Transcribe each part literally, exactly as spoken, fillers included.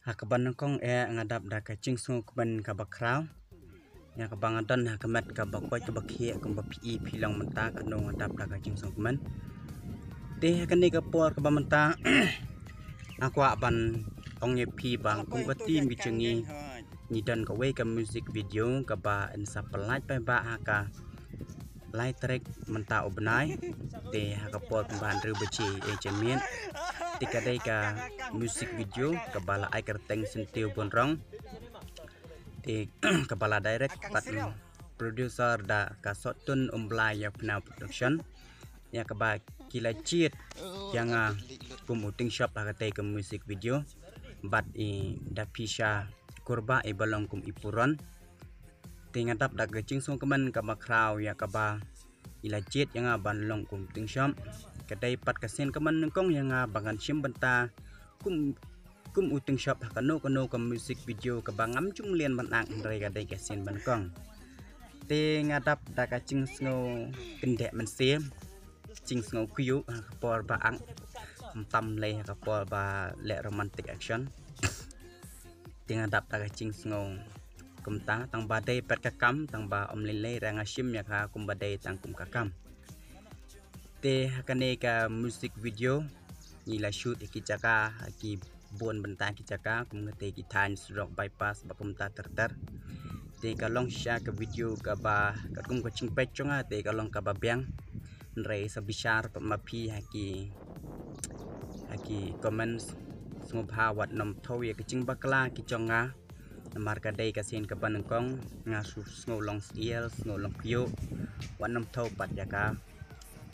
Ha kaba nyngkong eh nga dap da ka jingsngewkmen kaba khraw ïa kaba nga don ha ka met kaba koit kaba khiah kumba phi i phi long mynta, kano nga dap da ka jingsngewkmen. Te ha kane ka por kaba mynta nga kwah ban ong ïa phi ba kum ka team ka jong ngi ngi don kawei ka music video kaba yn sa pynlait paidbah ha ka lai tarik mynta u bnai. Te ha ka por kumba hynriew baje eh janmiet. Te ka dei ka music video kaba la ai kyrteng Syntiew Bun Rong. Te kaba la direct bad producer da ka Sotun Umblai Ïa Pnau Production, ïa kaba ki la jied ïa nga kum u tyngshop ha katei ka music video. Bad i da pisa Kurba i ba long kum i puron. Te nga dap da ka jingsngewkmen kaba khraw ïa kaba i la jied ïa nga ban long kum u tyngshop. Ka dei pat ka sien kaba nyngkong ïa nga ba ngan shim bynta kum kum u tyngshop ha kano kano ka music video kaba ngam ju mlien ban act, hynrei ka dei ka sien ba nyngkong. Te nga dap da ka jingsngew kyndeh mynsiem, jingsngew kyiuh ha ka por ba act, ym tam lei ha ka por ba leh romantic action. Te nga dap da ka jingsngew kumta, tang ba dei pat ka kam, tang ba ym lei lei, hynrei nga shim ïa ka kumba dei tang kum ka kam. Te ha kane ka music video ngi la shoot ha ki jaka, ha ki bun bynta ki jaka, kum kata ki thaiñ surok bypass bad kumta ter ter. Te ka long shisha ka video kaba katkum ka jingpeit jong nga te ka long kaba biang. Hynrei sa bishar pat ma phi ha ki ha ki comments. Sngewbha wat nym thew ïa ka jingbakla ki jong nga. Namar ka dei ka sien kaba nyngkong, nga shu sngew long syiar, sngew long kyiuh. Wat nym thew pat ïa ka.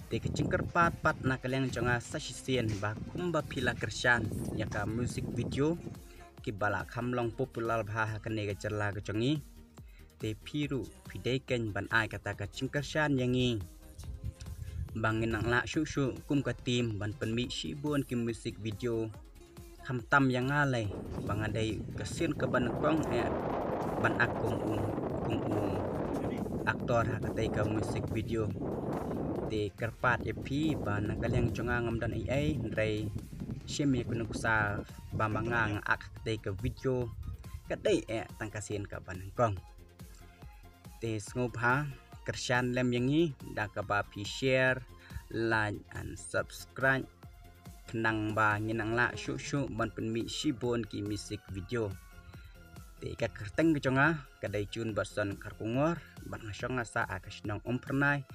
Te ka jingkyrpad pat na ka liang jong nga sa shisien ba kumba phi la kyrshan ïa ka music video kiba la kham long popular bha ha kane ka jylla ka jong ngi. Te phi ruh phi dei keiñ ban ai kata ka jingkyrshan ïa ngi ba ngin nang lah shuh shuh kum ka team ban pynmih shibun ki music video. Khamtam ïa nga lei ba nga dei ka sien kaba nyngkong eh ban act kum u kum u actor ha katei ka music video. Te kyrpad ïa phi ba na ka liang jong nga ngam don ei ei, hynrei shim ïa ka nuksa ba ma nga nga act ha katei ka video ka dei eh tang ka sien kaba nyngkong. Te sngewbha kyrshan lem ïa ngi da kaba phi share, like and subscribe khnang ba ngin nang lah shuh shuh ban pynmih shibun ki music video. Te ka kyrteng ka jong nga ka dei June Batson Kharkongor bad nga shong nga sah ha ka shnong Umphyrnai.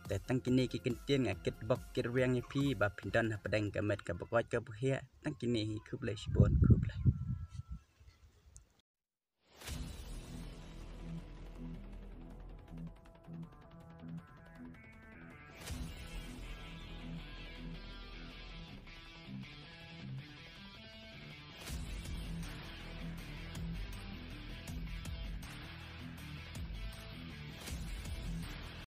Te tang kine ki kyntien nga kitbok kitrwiang ïa phi ba phin don hapdeng ka met kaba koit kaba khiah. Tang kine hi, khublei shibun.